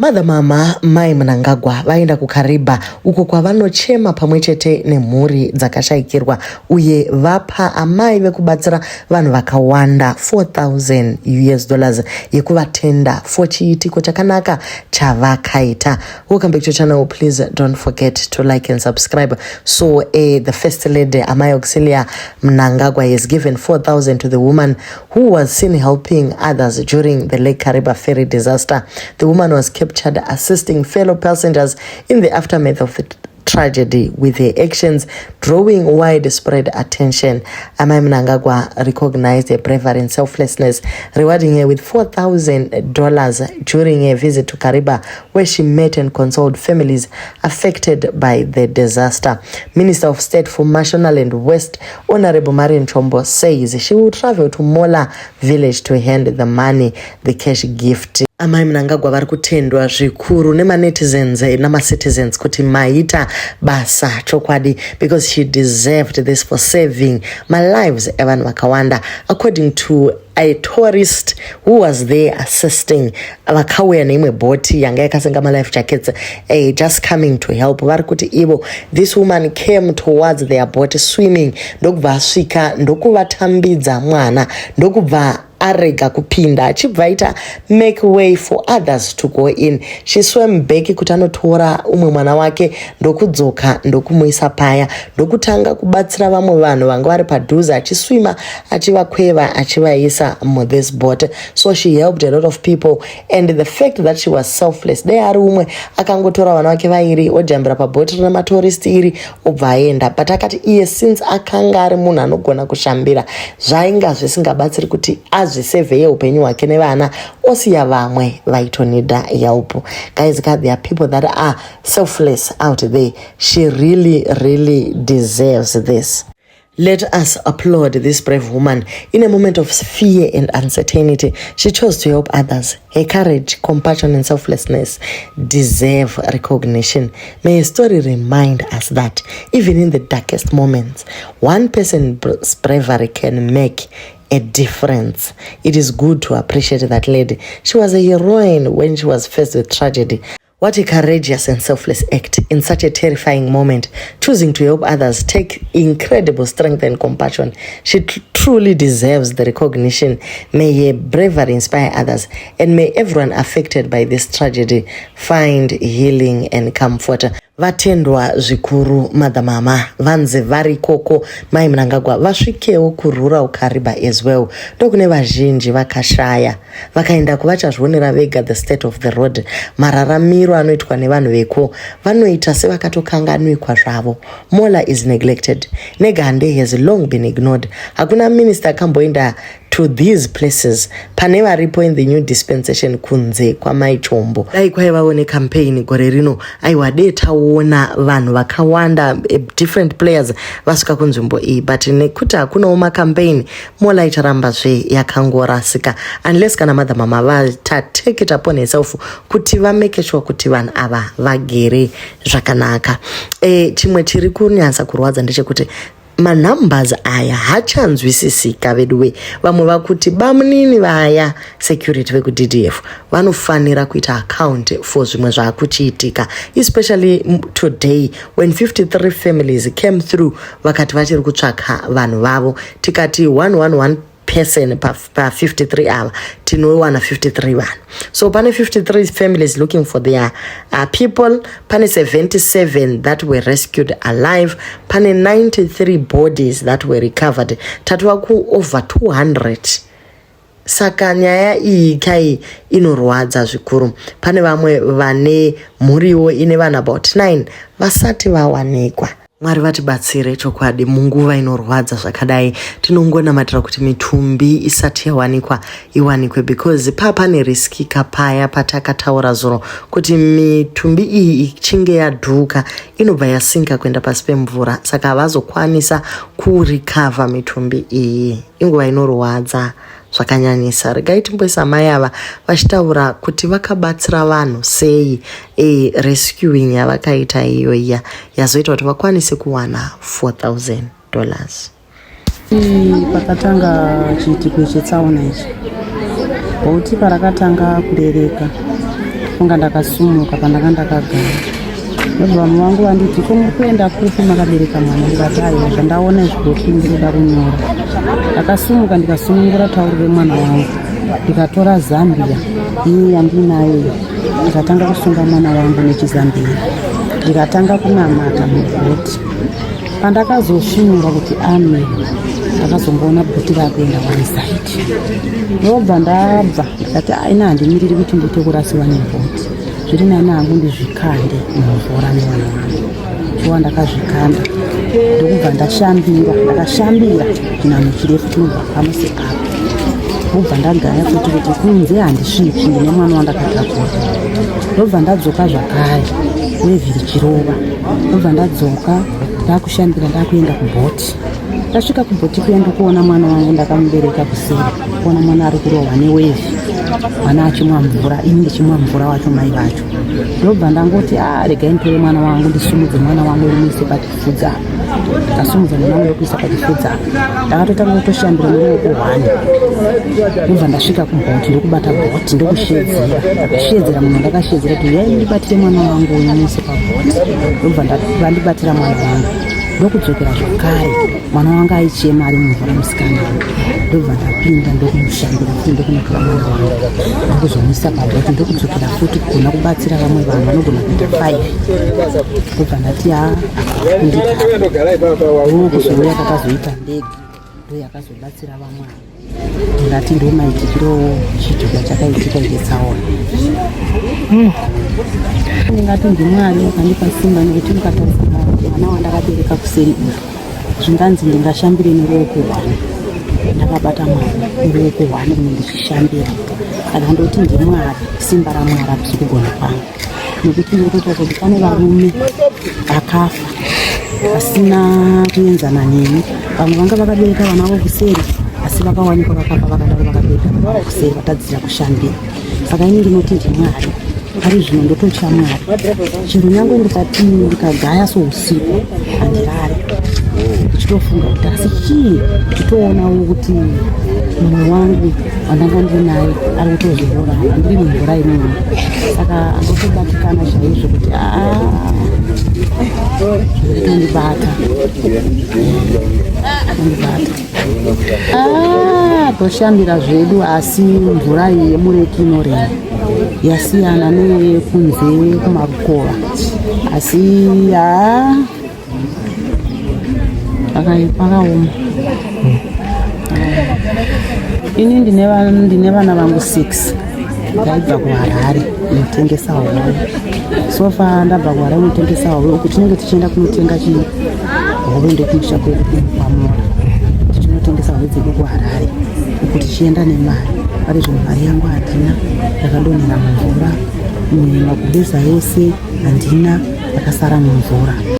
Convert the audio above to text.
Mother Mama Mai Mnangagwa vaenda kuKariba uko kwavanochema pamwe chete nemhuri dzakashaikirwa uye vapa amai vekubatsira vanhu vakawanda 4000 US dollars yekuvatenda for chiitiko chakanaka chavakaita. Welcome back to channel. Please don't forget to like and subscribe. So the First Lady Amai Auxilia Mnangagwa has given 4000 to the woman who was seen helping others during the Lake Kariba ferry disaster. The woman was captured assisting fellow passengers in the aftermath of the tragedy, with her actions drawing widespread attention. Amai Mnangagwa recognized her bravery and selflessness, rewarding her with $4,000 during a visit to Kariba, where she met and consoled families affected by the disaster. Minister of State for Mashonaland West, Honorable Marian Chombo, says she will travel to Mola village to hand the money, the cash gift. Amai Mnangagwa vari kutendwa zvikuru nemanetizens namacitizens kuti maita basa chokwadi, because she deserved this for saving malives evanhu vakawanda. According to a tourist who was there assisting, vakauya neimwe bhoti yanga yakasenga malife jackets, just coming to help, vari kuti ivo this woman came towards their boat swimming, ndokubva asvika, ndokuvatambidza mwana, ndokubva arega kupinda, achibva aita make way for others to go in. She swam back kuti anotora umwe mwana wake, ndokudzoka, ndokumuisa paya, ndokutanga kubatsira vamwe vanhu vanga vari padhuze, achiswima, achivakweva, achivaisa muthis boat. So she helped a lot of people, and the fact that she was selfless, dai ari umwe akangotora vana vake vairi, ojambira pabhoti rine matourist iri, obva aenda, but akati iye since akanga ari munhu anogona kushambira, zvainga zvisingabatsiri kuti azvisevheye upenyu hwake nevana, osiya vamwe vaitonida help. Guys, ka, there are people that are selfless out there. She really, really deserves this. Let us applaud this brave woman. In a moment of fear and uncertainty, she chose to help others. Her courage, compassion, and selflessness deserve recognition. May her story remind us that even in the darkest moments, one person's bravery can make a difference. It is good to appreciate that lady. She was a heroine when she was faced with tragedy. What a courageous and selfless act in such a terrifying moment. Choosing to help others take incredible strength and compassion. She truly deserves the recognition. May her bravery inspire others, and may everyone affected by this tragedy find healing and comfort. Vatendwa zvikuru Mother Mama. Vanzi vari ikoko, Mai Mnangagwa vasvikewo kurural Kariba as well, ndokune vazhinji vakashaya. Vakaenda kuvachazvionera vega the state of the road, mararamiro anoitwa nevanhu veko, vanoita sevakatokanganwikwa zvavo. Mola is neglected. Negande has long been ignored. Hakuna minister akamboenda to these places pane varipo in the new dispensation kunze kwaMai Chombo. Dai kwaivawo necampaign gore rino, aiwa, dai taona vanhu vakawanda, different players vasvika kunzvimbo iyi, but nekuti hakunawo macampaign, Mola icharambazve yakangorasika, unless kana Mother Mama vata take it upon herself kuti vamake sure kuti vanhu ava vagere zvakanaka. Chimwe chiri kunyatsa kurwadza ndechekuti manumbers aya hachanzwisisika veduwe. Vamwe vakuti bamunini vaya security vekuDDF vanofanira kuita account for zvimwe zvaakuchiitika, especially today when 53 families came through vakati vachiri kutsvaka vanhu vavo. Tikati 111 person pa53 ava, tinowana 53 vanhu. So pane 53 families looking for their people, pane 77 that were rescued alive, pane 93 bodies that were recovered, tatova kuover 200. Saka nyaya iyi kai inorwadza zvikuru. Pane vamwe vane mhuriwo ine vanhu about 9 vasati vawanikwa. Mwari vatibatsire chokwadi munguva inorwadza zvakadai. Tinongonamatira kuti mitumbi isati yawanikwa iwanikwe, because pane risk kapaya patakataura zuro kuti mitumbi iyi ichinge yadhuka, inobva yasinka kuenda pasi pemvura, saka havazokwanisa kurecover mitumbi iyi. Inguva inorwadza zvakanyanyisa. Regai timboisa mai ava vachitaura kuti vakabatsira vanhu sei, rescuing yavakaita iyo iya yazoita kuti vakwanise kuwana $4000. Pakatanga chiitiko chetsaona ichi, bhoti parakatanga kurereka, Ndakazofunga ndakasumuka pandanga ndakagara. Ndobva vamwe vangu vanditi ko muri kuenda kupi makabereka mwana ndikati aiwa zvandaona izvi kuti ndinoda kunyora. Ndakasumuka ndikasunungura tauro remwana wangu ndikatora zambia iyi yandinayo iyi ndikatanga kusunga mwana wangu nechizambia ndikatanga kunamata mubhoti. Pandakazosvinura kuti amen ndakazongoona bhuti rakuenda one side ndobva ndabva ndikati aina handimiriri kuti ndiite kurasiwa nebhoti zviri nani hangu ndizvikande mumvura nevana vangu shuwa ndakazvikanda ndokubva ndashambira ndakashambira chinhanho chirefu chinobva pano seapa ndobva ndagaya futi kuti kunze handisviki ndine mwana wandakatakura ndobva ndadzoka zvakare wevhi richirova ndobva ndadzoka ndakushambira ndakuenda kubhoti ndasvika kubhoti kuya ndikuona mwana wangu ndakamubereka kuseri kuona mwana ari kurohwa newevhi mwana achimwa mvura ini ndichimwa mvura wacho mai vacho ndobva ndangoti a ah, regai nditore mwana wangu ndisumudze mwana wangu ndimuise pachifudza ndakasumudza mwana wangu ndokuisa pachifudza ndakatotanga kutoshambira muruoko hwani ndobva ndasvika kubhoti ndokubata bhoti ndokusheedzera ndakasheedzera munhu ndakasheedzera kuti yai ndibatire mwana wangu uyu muise pabhoti ndobva vandibatira mwana wangu ndokudzokera zvakare mwana wanga aichema ari mumvura musikana ndobva ndapinda ndokumushambira futi ndokunotora mwana wangu ndokuzomuisa pabhoti ndokudzokera futi kugona kubatsira vamwe vanhu vanogona kuita five ndobva ndati ha ndikuzouya kwakazoita ndege ndoyakazobatsira vamwe ava ndingati ndo maitikiro chiitiko chakaitika ichi tsaona hmm. ndingati ndimwari wakandipa simba nekuti mukatarisa mwana wandakabereka kuseri uyu zvinganzi ndingashambire neruoko rwani ndakabata mwana neruoko rwani umu ndichishambira saka ndoti ndimwari simba ramwari hakusi kugona kwangu nekuti ndinototaura kuti pane varume vakafa vasina kuenzana neni vamwe vanga vakabereka vana vavo kuseri asi vakawanikwa vakafa vakadaro vakabereka vana vavo kuseri vatadzira kushambira saka ini ndinoti ndimwari pari zvino ndototya mwari chero nyange ndikati ndikagaya sousiku handirari ndichitofunga kuti asi chii ndichitoonawo kuti mumwe wangu wandanga ndinaye ari kutozviora ndiri mumvura imomo saka ndotobatikana chaizvo kuti aa zvekutondibata tondibata ah, toshambira zvedu asi mvura iyi yemureki inorema yasiyana neyekunze kumarukova asi haa pakaoma ini ndine vana vangu 6 ndaibva kuharare kunotengesa hove sofa ndabva kuharare kunotengesa hove uku tinenge tichienda kunotenga chii hove ndokumusha kwedu kunokwamura tichinotengesa hove dzedu kuharare uku tichienda nemari pari zvino mari yangu handina ndakadonhera mumvura makubeza yese handina yakasara mumvura.